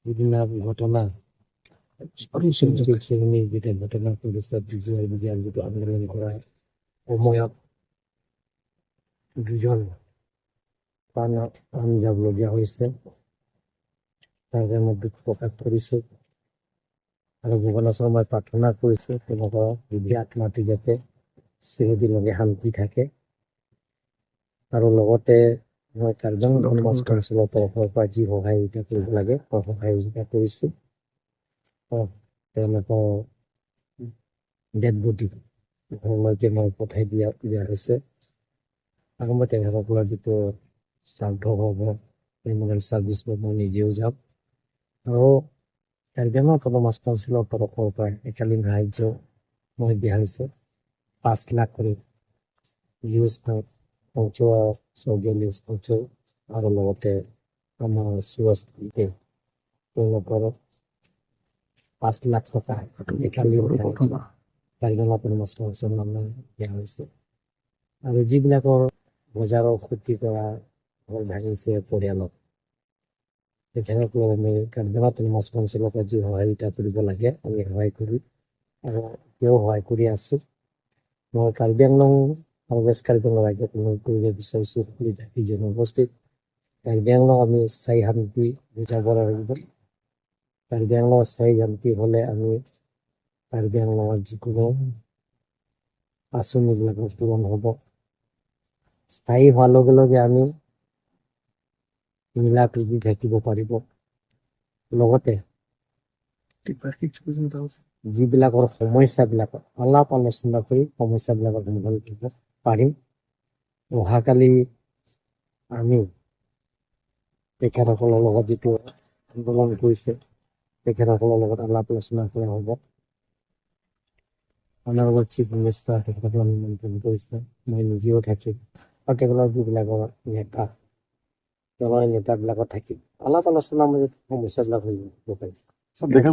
বিভিন্ন ঘটনা, যেতিয়া ঘটনা ঘটিছে, বিজয় যিটো আন্দোলন কৰাৰ সময়ত দুজন প্ৰাণ যাবলগীয়া হৈছে, তাৰ বাবে মই দুখ প্ৰকাশ কৰিছোঁ আৰু ভগৱানৰ ওচৰত মই প্ৰাৰ্থনা কৰিছোঁ, তেওঁলোকৰ দিব্য আত্মাটো যাতে চিৰদিনলৈকে শান্তি থাকে। আৰু লগতে মই কাৰ্বি আংলং অট'নমাছ কাউন্সিলৰ তৰফৰ পৰা যি সহায়িতা কৰিব লাগে, মই সহায়িতা কৰিছোঁ। তেওঁলোকৰ ডেড বডি ঘৰলৈকে মই পঠাই দিয়া দিয়া হৈছে আৰু মই তেখেতসকলৰ যিটো শ্ৰাদ্ধ হ'ব, মেমৰিয়েল ছাৰ্ভিচ, মই নিজেও যাম। আৰু কাৰ্বি আংলং অট'নমাছ কাউন্সিলৰ তৰফৰ পৰা একালীন সাহাৰ্য মই দিয়া হৈছে 5 লাখ কৰি লিউজ স্বৰ্গীয় লিউজ আৰু লগতে আমাৰ সুৰজ, তেওঁলোকৰ 5 লাখ টকা একালীন সাহাৰ্য কাৰ্বি আংলং অট'নমাছ কাউন্সিলৰ নামে দিয়া হৈছে। আৰু যিবিলাকৰ বজাৰৰ ক্ষতি কৰা, ঘৰ ভাঙিছে পৰিয়ালত, তেখেতসকলক আমি কাৰ্বি আংলং অট'নমাছ কাউন্সিলৰ পৰা যি সহায়িতা কৰিব লাগে, আমি সহায় কৰি আৰু এতিয়াও সহায় কৰি আছোঁ। মই কাৰ্বি আংলং আৰু ৱেষ্ট কাৰ্বি আংলং ৰাজ্যত অনুৰোধ কৰিব বিচাৰিছোঁ, সকলো জাতি জনগোষ্ঠীক, কাৰ্বি আংলং আমি স্থায়ী শান্তি বুজাব লাগিব। কাৰ্বি আংলঙত স্থায়ী শান্তি হ'লে আমি কাৰ্বি আংলঙত যিকোনো আঁচনিবিলাকৰ পূৰণ হ'ব। স্থায়ী হোৱাৰ লগে লগে আমি মিলা প্ৰীতি থাকিব পাৰিব। লগতে যিবিলাকৰ সমস্যাবিলাকৰ আলাপ আলোচনা কৰি সমস্যাবিলাকৰ সমাধান কৰিব পাৰিম। অহাকালি আমি তেখেতসকলৰ লগত, যিটো আন্দোলন কৰিছে, তেখেতসকলৰ লগত আলাপ আলোচনা কৰা হ'ব। অনাৰেবল চিফ মিনিষ্টাৰ তেখেতসকলক নিমন্ত্ৰণ কৰিছে, মই নিজেও থাকিম আৰু তেখেতৰ যিবিলাকৰ নেতা, তেওঁলোকৰ নেতাবিলাকত থাকিম। আলাপ আলোচনাৰ মাজত সমস্যাবিলাক হৈ যাব পাৰে। দেখা।